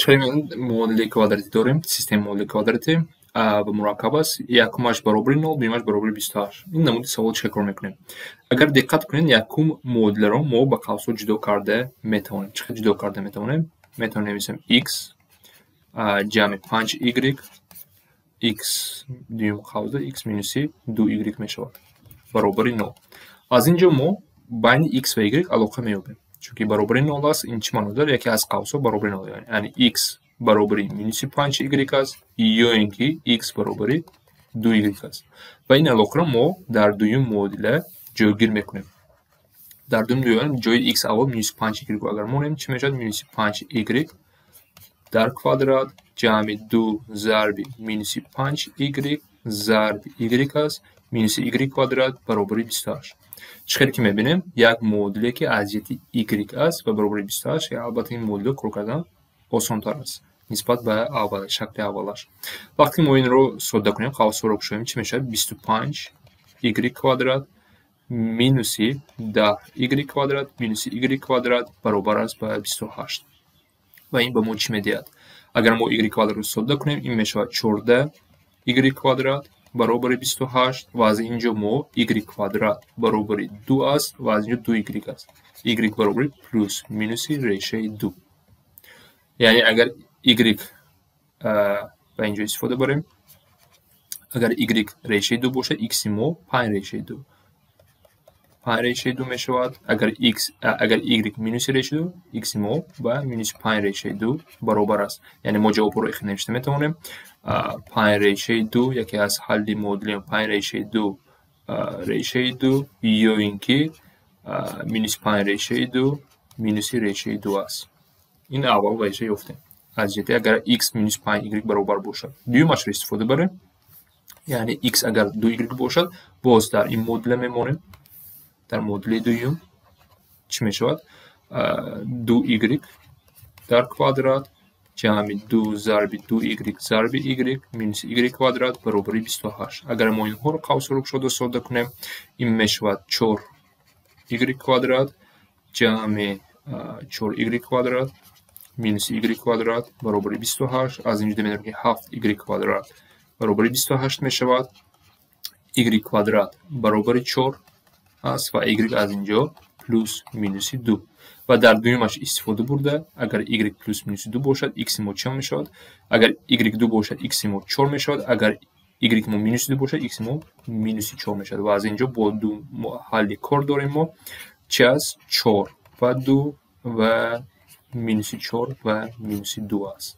Чӣ муодили квадратӣ дорем? Системаи муодили квадратӣ ва мураккаб аст. Якумаш баробари 0, дуюмаш баробари 28. Ин намуди савол чӣ кор мекунем? Агар диққат кунед, якум муодиларо мо ба қавсҳо ҷудо карда метавонем. Чӣ хел ҷудо карда метавонем? Метавонем нависем x ҷамъи 5y, x дуюм қавсда x минуси 2y мешавад баробари 0. Аз ин ҷо мо байни x ва y алоқа меёбем. Чунки баробари 0 аст, ин чӣ маъно дорад? Яке аз қавсҳо баробари 0, яъне x баробари минуси 5y аст ё ин ки x баробари 2y аст. Ва ин алоқаро мо дар дуюм муодила ҷойгир мекунем. Дар дуюм муодила ҷои x аввал минуси 5y агар монем, чӣ мешавад? Минуси 5y дар квадрат ҷамъи 2 зарби минуси 5y зарби y аст, минуси y квадрат баробари 28. Чӣ хеле ки мебинем, як муодиле ки аз ҷиҳати y аст ва баробари 28, албатта ин муодило кор кардан осонтар аст нисбат ба аввал шакли аввалаш. Вақте мо инро содда кунем, қавсҳоро кушоем, чӣ мешавад? 25 y квадрат минуси 10 y квадрат минуси y квадрат баробар аст ба 28. Ва ин ба мо чӣ медиҳад? Агар мо y квадратро содда кунем, ин мешавад 14 y квадрат баробари 28, ва аз ин ҷо мо y квадрат баробари 2 аст ва аз ин ҷо 2y аст. Y баробари плюс минуси решаи 2. Яъне агар y ба ин ҷо истифода барем, агар y решаи 2 бошад, x мо 5 решаи 2. 5 решаи 2 мешавад. Агар x, агар y минуси решаи 2, x мо ба минуси 5 решаи 2 баробар аст. Яъне мо ҷавобҳоро ихел навишта метавонем. 5 решаи 2, яке аз ҳалли муодилаи 5 решаи 2 решаи 2 ё ин ки минуси 5 решаи 2 минуси решаи 2 аст. Ин аввал ваҷҳа ёфтем. Аз ҷиҳати агар x минус 5y баробар бошад. Дуюмашро истифода барем. Яъне x агар 2y бошад, боз дар ин муодила мемонем. Дар муодилаи дуюм чӣ мешавад? 2y дар квадрат ҷамъи 2 зарби 2y зарби y минуси y квадрат баробари 28. Агар мо инҳоро қавсҳоро кушода содда кунем, ин мешавад 4y квадрат ҷамъи 4y квадрат минуси y квадрат баробари 28. Аз ин ҷо медонем, ки 7y квадрат баробари 28 мешавад. Y квадрат баробари 4 аст ва y аз ин ҷо плюс минуси 2. Ва дар дуюмаш истифода бурда, агар y плюс минуси 2 бошад, x мо чӣ мешавад? Агар y 2 бошад, x мо 4 мешавад. Агар y мо минуси 2 бошад, x мо минуси 4 мешавад. Ва аз ин ҷо бо ду ҳалли кор дорем мо. Чӣ аст? 4 ва 2 ва минуси 4 ва минуси 2 аст.